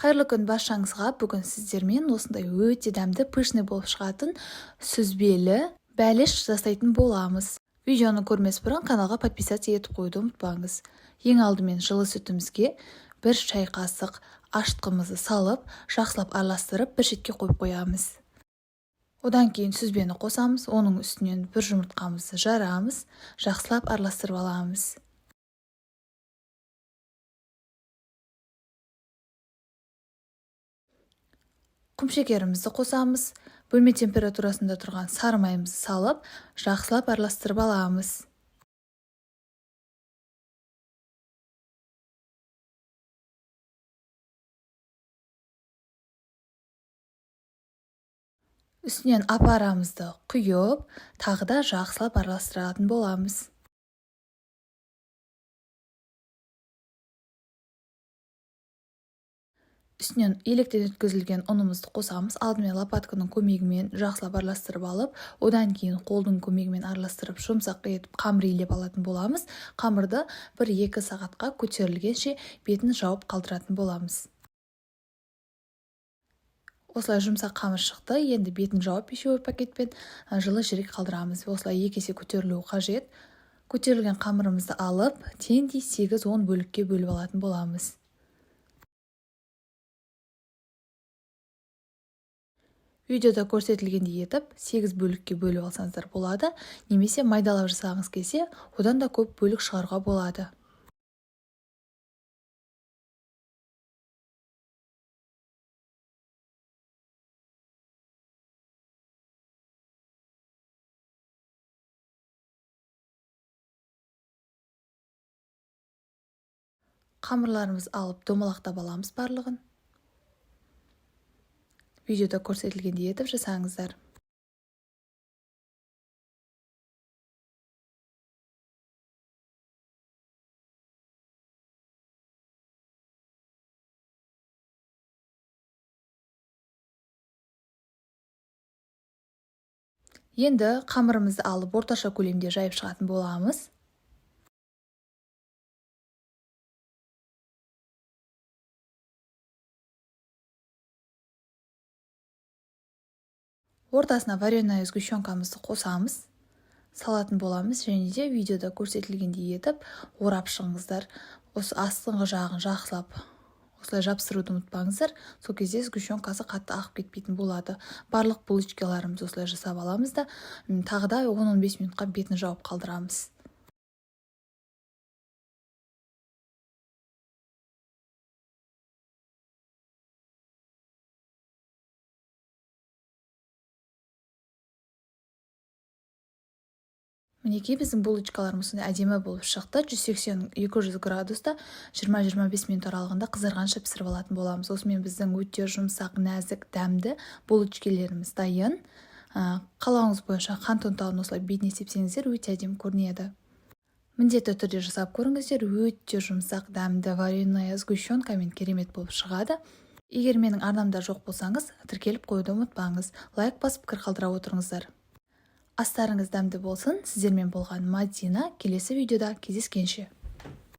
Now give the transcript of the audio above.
Қайырлы күн баршаңызға! Бүгін сіздермен осындай өте дәмді, пышный болып шығатын сүзбелі бәліш жасайтын боламыз. Видеоны көрмес бұрын каналға подписаться етіп қоюды ұмытпаңыз. Ең алдымен жылы сүтімізге 1 шай қасық ашытқымызды салып, жақсылап араластырып, бір шетке қойып қоямыз. Одан кейін сүзбені қосамыз, оның үстінен 1 жұмыртқамызды жарамыз, жақсылап араластырып аламыз. Құмшекерімізді қосамыз, бөлме температурасында тұрған сары майымызды салып, жақсылап араластырып аламыз. Үстінен апарамызды құйып, тағы да жақсылап араластыратын боламыз. Үстінен електен өткізілген ұнымызды қосамыз. Алдымен лопатканың көмегімен жақсылап араластырып алып, одан кейін қолдың көмегімен араластырып, жұмсақ етіп қамыр илеп алатын боламыз. Қамырды 1-2 сағатқа көтерілгенше бетін жауып қалдыратын боламыз. Осылай жұмсақ қамыр шықты. Енді бетін жауып пищевой пакетпен жылы жерге қалдырамыз. Осылай 2 есе көтерілуі қажет. Көтерілген қамырымызды алып, теңдей 8-10 бөлікке бөліп алатын боламыз. Видеода көрсетілгендей етіп 8 бөлікке бөліп алсаңыздар болады, немесе майдалап жасағыңыз келсе, одан да көп бөлік шығаруға болады. Қамырларымызды алып домалақтап аламыз барлығын. Видеода көрсетілгендей етіп жасаңыздар. Енді қамырымызды алып орташа көлемде жайып шығатын боламыз. Ортасына вареная сгущенкамызды қосамыз, салатын боламыз және де видеода көрсетілгендей етіп орап шығыңыздар. Осы астыңғы жағын жақсылап осылай жапсыруды ұмытпаңыздар, сол кезде сгущенкасы қатты ағып кетпейтін болады. Барлық булочкаларымызды осылай жасап аламыз да, тағы да 10-15 минутқа бетін жауып қалдырамыз. Мінекей біздің булочкаларымыз сондай әдемі болып шықты. 180-200 градуста 20-25 минут аралығында қызарғанша пісіріп алатын боламыз. Осымен біздің өте жұмсақ, нәзік, дәмді булочкаларымыз дайын. Қалауыңыз бойынша қант ұнтағын осылай бетіне сепсеңіздер өте әдемі көрінеді. Міндетті түрде жасап көріңіздер, өте жұмсақ, дәмді вареная сгущенкамен керемет болып шығады. Егер менің арнамда жоқ болсаңыз, тіркеліп қоюды ұмытпаңыз. Лайк басып пікір қалдыра отырыңыздар. Астарыңыз дәмді болсын. Сіздермен болған Мадина. Келесі видеода кездескенше.